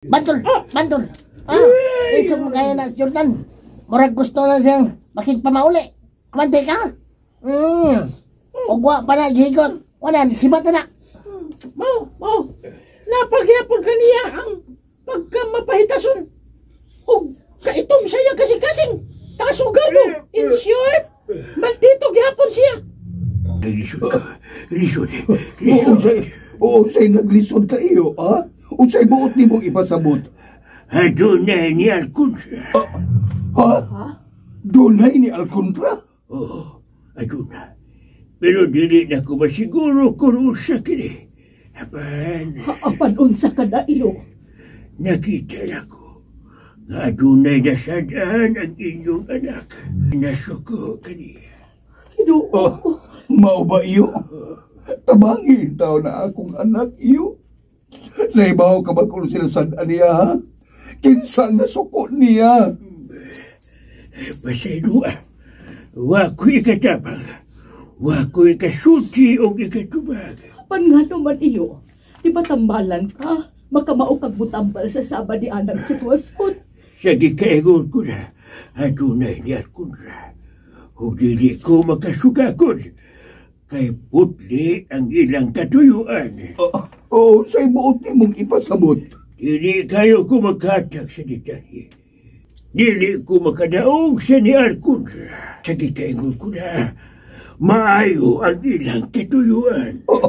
Bandol! Bandol! Ah, isog mo kaya na si Jordan. Murag gusto na siyang makigpamauli. Kumante ka? Ugwa pa na, gihigot. Wala, sibat na na. Mao, mao. Napagyapon kaniya ang pagka mapahitason. Og kaitom siya kasing-kasing. Taas og garbo. In short, maldito gyapon siya. Lisod ka. Lisod. Oo, Lisod. unsay, oo, unsay naglisod ka iyo, ha? Unsay buot nimong ipasabot? Adunay ni Alcontra. Ha? Dunay ni Alcontra? Oo, aduna. Pero dili na ko masiguro kung usa kini. Apan, Apan unsa ka na iyo? Nakita na ko nga adunay nasad-an ang inyong anak. Nasuko kaniya. Ginoo. Oh, mao ba iyo? Tabangi tao na akong anak iyo. Naibaw ka ba kung sila sad niya, ha? Kinsa ang nasuko niya? Pasayloa. Wa ko'y ikatabang. Wa ko'y ikasulti o ikatubag. Apan nga naman iyo? Di ba tambalan ka? Makamao kag mutambal sa sama ni anang sitwasyon. Sa gikaingon ko na, adunay ni Alcontra. Ug dili ko makasugakod. Kay putli ang ilang katuyuan. Oh, oh, unsay buot nimong ipasabot? Dili kayo ko makatag sa detalye. Dili ko makadaog sa ni Alcontra. Sa gikaingon ko na, maayo ang ilang katuyuan. Oh,